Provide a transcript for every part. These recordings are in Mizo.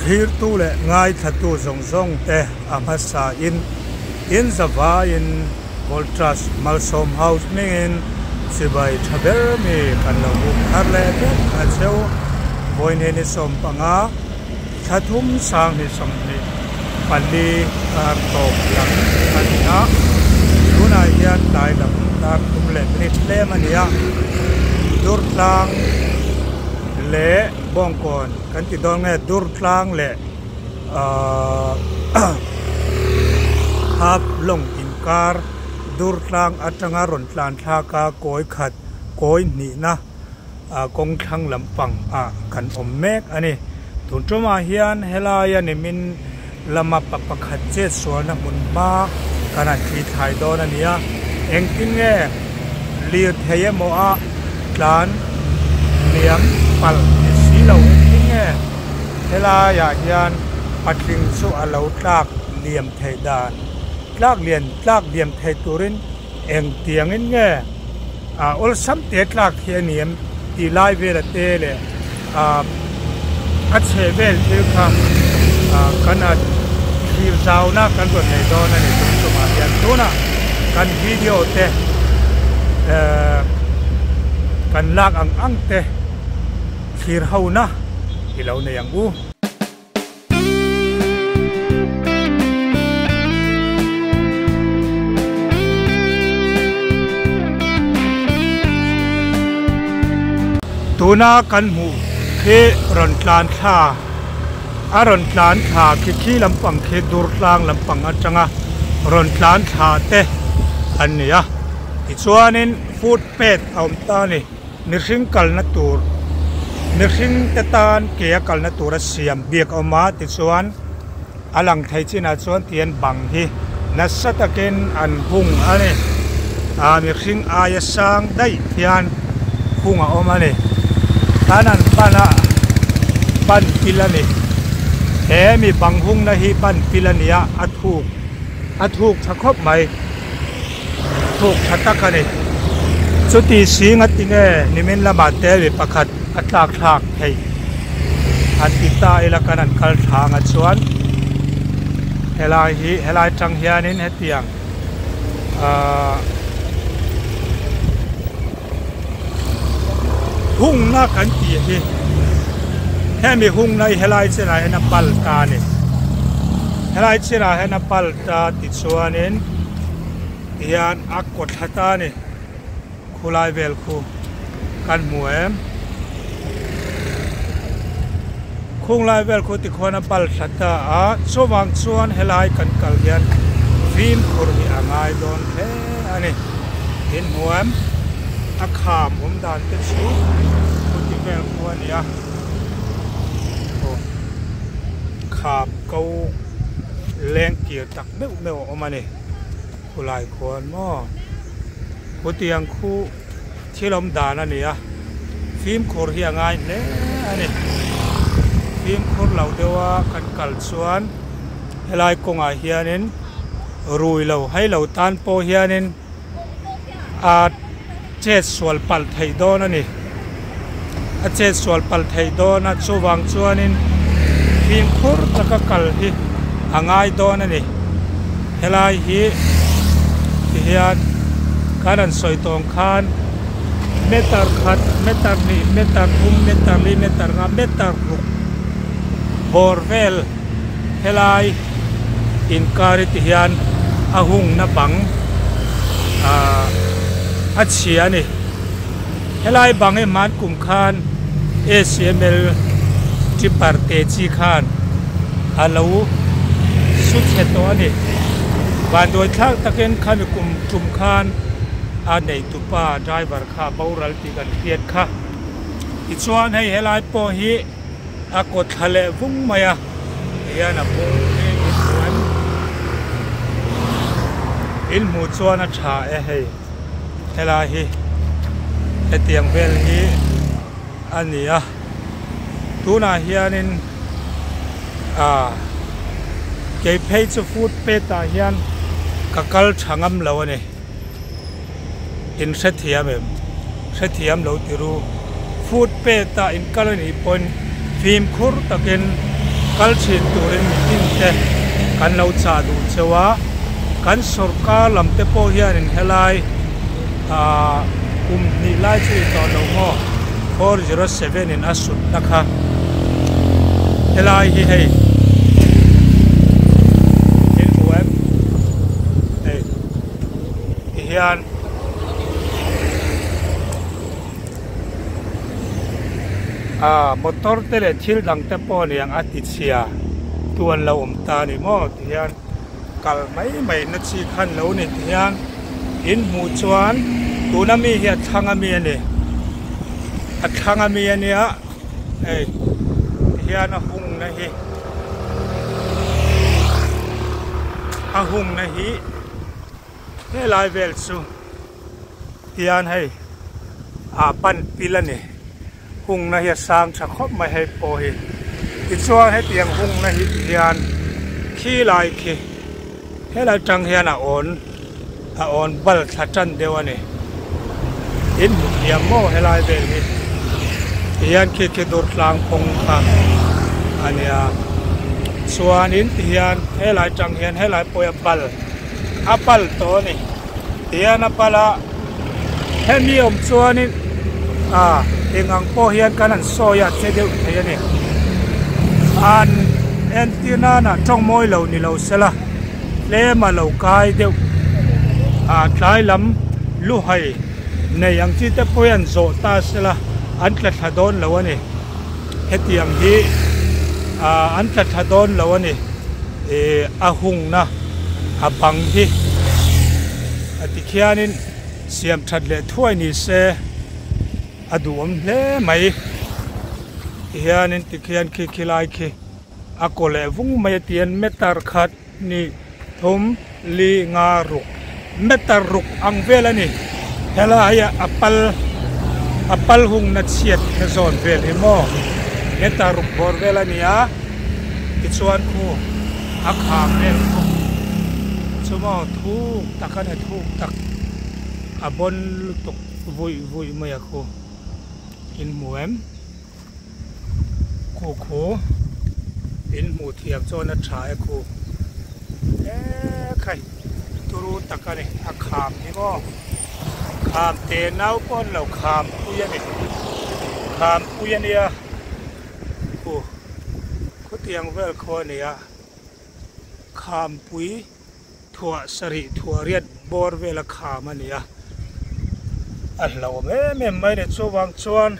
Thlirtu leh ngaithlatu zawng zawng te a hmasa in in zavaiin Voltrust Malsawm House hmingin chibai tha ber mi kan lo buk thar leh vek a cheu. Vawiin ni 15 thla thum 2024 kar tawp lam a ni a, tunah hian tlai lam dar thum leh minute tlem a ni a, Durtlang leh Bawngkawn kan ti dawn nge Durtlang leh ahh Hap lawng inkar Durtlang atanga rawn tlan thlak a kawi khat kawi hnihna kawng thlang lampang ah kan awm mek a ni. Tun tumah hian helaia nimin lama pa pakhat chet sualna hmun hma kan han thli thlai dawn a ni a, engtin nge lirthei emaw a tlan liam palh ni si lo engtin nge helaiah hian patling chu a lo tlak liam theih dan tlak lian tlak liam thei turin Engtiangin nge awlsam te tlak hi a ni em tih lai vela te leh a chheh vel thil kha kan a thlir zauna kan rawn nei dawn a ni tum tumah hian tunah kan video te kan lak ang ang te thlir hona i lo nei ang u. Tuna kan hmuh khi rawn tlan thla a rawn tlan thla khi khi lampang khi dur tlang lampang atanga rawn tlan thla te an ni a tichuanin footpath a awm ta a ni. Mihring kalna tur, mihring te tan ke a kalna tur a siam bik a awm a, tichuan a lang thei chinah chuan tian bang hi nasa takin an hung a ni. Aa mihring aia sang daih hian hung a awm a ni. Tan an ban a, ban pil a ni. He mi bang hungna hi ban pil a ni a, a thuk a thuk tha khawp mai. Thuk tha tak a ni. Chuti sing a ti nge nimin lamah te mi pakhat a tlak thlak theih an ti ta ila kan han kal thlang a chuan helai hi helai tang hianin hetiang ahh hungna kan tih hi hemi hungna hi helai chinah hian a pal ta a ni helai chinah hian a pal ta tichuanin tihian a kaw thla ta a ni khulai vel khu kan hmu em khunglai vel khu tikhuan a pal thla ta a chuvang chuan helai kan kal hian fimkhur hi a ngai dawn hle a ni. Inhmuam a kham awm dan te chu chuti vel khu a ni a aw kham ko leng kir tak meuh meuh a awm a ni khulai khuan maw khutiang khu thil awm dan a ni a fimkhur hi a ngai hle a ni fimkhur lo deuh a kan kal chuan helai kawngah hianin. Rui lo hai lo tan pawh hianin a chet sual palh theih dawn a ni. A chet sual palh theih dawn a chuvang chuanin fimkhur taka kal hi a ngai dawn a ni. Helai hi tihian kan han sawi tawng khan meter khat meter hnih meter thum meter li meter nga meter ruk bawr vel helai inkar hi ti hian a hungna bang ahh a chhia a ni helai bang hi hman kum khan acml tipper te chi khan a lo su chhe tawh a ni vanduai thlak takin khami kum tum khan a neitupa driver kha a boral tih kan hriat kha tichuan hei helai pawh hi. A kawt thla leh vung mai a tihian a bung hi in hmu em in hmuh chuan a tha e hei helai hi hetiang vel hi a ni a tunah hianin ah kei phei chu footpath ah hian ka kal tha ngam lo a ni. In hrethiam em? Hrethiam lo ti ru. Footpath ah in kal a nih pawhin fimkhur takin Kal thin turin mitin te kan lo chah duh cheu a, kan sawrkar lam te pawh hianin helai ah kum hnih lai chu i tawh lo maw 407 in a sutna kha helai hi hei in hmu em hei tihian. Ah motor te leh thil dang te pawh a niang a ti chhia tu an lo awm ta a ni maw ti hian kal mai mai na chi khan lo ni ti hian in hmuh chuan tuna mi hi a thlang ami a ni a thlang ami a nia hei ti hian a hung na hi a hung na hi helai vel chu. Tian hei ah pan pil a ni hungna hi a sang tha khawp mai hei pawh hi tichuan hetiang hungna hi ti hian khi lai khi helai tang hian a awn a awn bal thla tan deuh a ni in hmu thiam maw helai vel hi ti hian khi khi dur tlang phawng kha a nia chuanin ti hian helai tang hian helai pawh hi a bal a pal tawh a ni tihian a pal a hemi awm chuanin ah eng ang pawh hian kan han sawi a che deuh thei a ni an entir nana tawng mawi lo ni lo sela tlem a lo kai deuh ah tlai lam luhai nei ang chi te pawh hian zawh ta sela an tla thla dawn lo a ni hetiang hi ah an tla thla dawn lo a ni. Ihh a hungna a bang hi a ti khianin siam that leh thuai ni se a duhawm hle mai tihianin tikhian khi khi lai khi a kaw leh vung mai a tihian meter khat hnih thum li nga ruk meter ruk ang vel a ni helai a a pal a pal hungna chhiat na zawn vel hi maw meter ruk bawr vel a ni a tichuan khu a kham vel khu chu maw thuk tak a ni thuk tak a bawn lutuk vuih vuih mai a khu in hmu em. Khu khu in hmuh thiam chuan a tha e khu eee khai turu tak a ni a kham hi maw kham te nau pawh an lo kham pui a ni kham pui a nia khu khutiang vel khaw a ni a kham pui thuah sarih thuah riat bawr vel a kham a ni a a hlauhawm em em mai a ni chuvang chuan.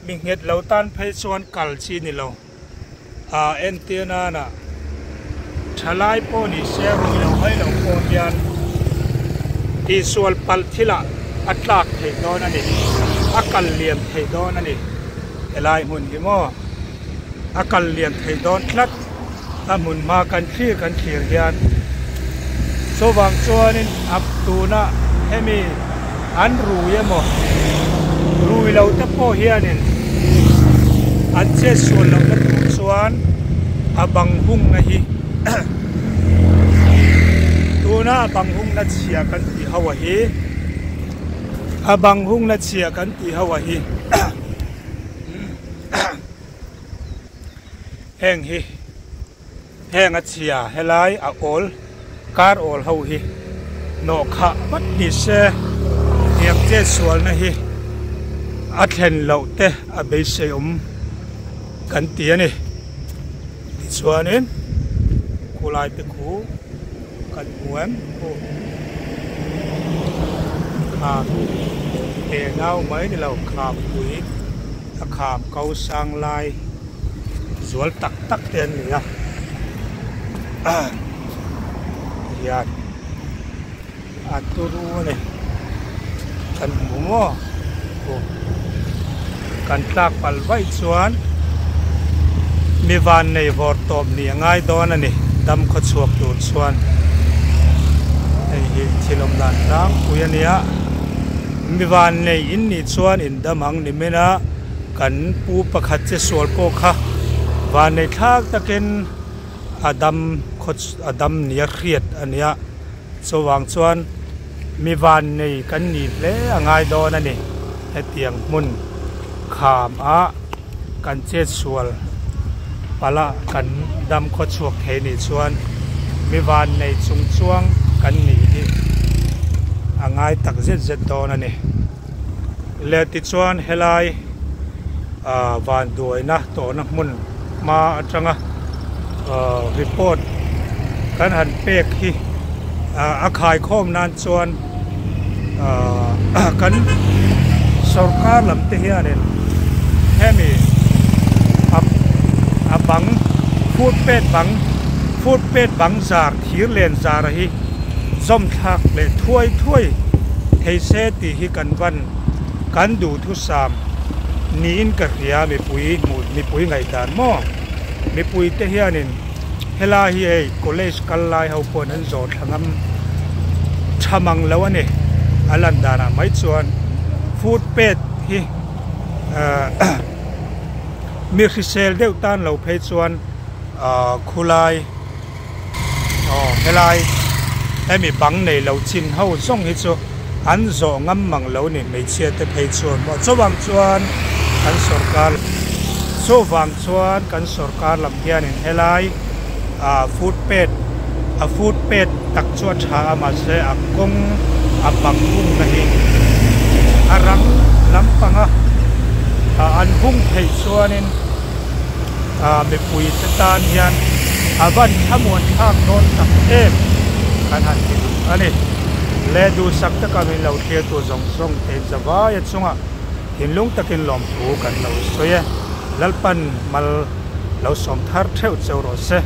Mi nghet lo tan phei chuan kal chi ni lo. Ah entir nana thalai pawh ni se rui lo hai lo pawh hian tihsual palh thilah a tlak theih dawn a ni, a kal liam theih dawn a ni. Helai hmun hi maw a kal liam theih dawn tlat a hmun hma kan thlir kan thlir hian chuvang chuanin a tuna hemi an rui emaw rui lo te pawh hianin an chet sual lohna tur chuan a bang hungna hi tuna a bang hungna chhia kan tih ho a hi a bang hungna chhia kan tih ho a hi. Heng hi heng a chhia helai a awl kar awl ho hi nawh khah vat ni se tiang chet sualna hi a thlen loh te a beisei awm kan ti a ni tichuanin khulai te khu kan hmu em khu kham te nau mai ni lo kham pui. A kham ko sang lai zual tak tak te an ni a hian a turu a ni kan hmu maw aw kan tlak palh vaih chuan mi van nei vawr tawp nih a ngai dawn a ni dam khaw chhuak tur chuan hei hi thil awm dan tlangpui a nia. Mi vannei in nih chuan in dam ang ni men a, kan pu pakhat che sual pawh kha vannei thlak takin a dam khaw a dam nia hriat a nia. Chuvang chuan mi vannei kan nih hle a ngai dawn a ni. Hetiang hmun kham ah kan chet sual. pala kan dam khaw chhuak thei nih chuan mi van nei chung chuang kan nih hi a ngai tak zet zet dawn a ni. Le tichuan helai ah vanduaina tawhna hmun hma atanga ah report kan han pek hi ah a khaikhawm nan chuan ah kan sorkar lam te hianin hemi a a bang footpath bang footpath bang zar thir len zar hi zawm thlak leh thuai thuai thei se tih hi kan van kan duhthusam niin ka hria mipui hmuh mipui ngaihdan maw mipui te hianin helai hi hei college kal lai ho pawhin an zawh thla ngam tha mang lo a ni a lan danah mai chuan footpath hi ahh mi hrisel deuh tan lo phei chuan ahh khulai. Aw helai hemi bang nei lo chin ho zawng hi chu an zawh ngam mang lo ni hmeichhia te phei chuan maw chuvang chuan kan sorkar chuvang chuan kan sorkar lam hianin helai ah footpath a footpath tak chu a tha a mahse a kawng a bang hungna hi a rang lampanga ah an hung theih chuanin. ah mipui te tan hian a van thlamuan thlak dawn tak em kan han ti duh a ni. Le duhsak taka min lo thlir tu zawng zawng te zavaia chungah thinlung takin lawmthu kan lo sawi e. Lalpan mal lo sawm thar theuh cheu rawh se.